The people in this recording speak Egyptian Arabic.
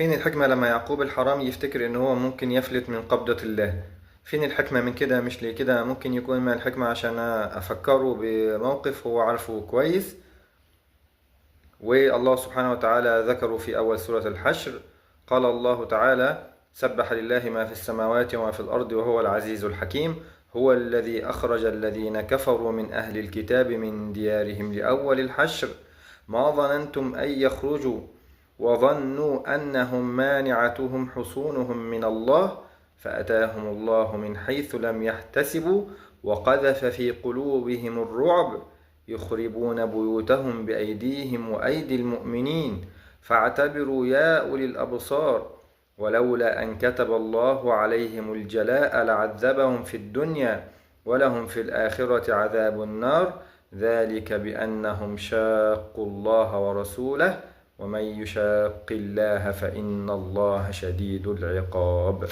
فين الحكمة لما يعقوب الحرامي يفتكر إن هو ممكن يفلت من قبضة الله؟ فين الحكمة من كده؟ مش ليه كده؟ ممكن يكون ما الحكمة عشان أفكره بموقف هو عارفه كويس، والله سبحانه وتعالى ذكره في أول سورة الحشر. قال الله تعالى: سبح لله ما في السماوات وما في الأرض وهو العزيز الحكيم، هو الذي أخرج الذين كفروا من أهل الكتاب من ديارهم لأول الحشر، ما ظننتم أن يخرجوا وظنوا أنهم مانعتهم حصونهم من الله، فأتاهم الله من حيث لم يحتسبوا وقذف في قلوبهم الرعب، يخربون بيوتهم بأيديهم وأيدي المؤمنين، فاعتبروا يا أولي الأبصار. ولولا أن كتب الله عليهم الجلاء لعذبهم في الدنيا ولهم في الآخرة عذاب النار، ذلك بأنهم شاقوا الله ورسوله، ومن يشاق الله فإن الله شديد العقاب.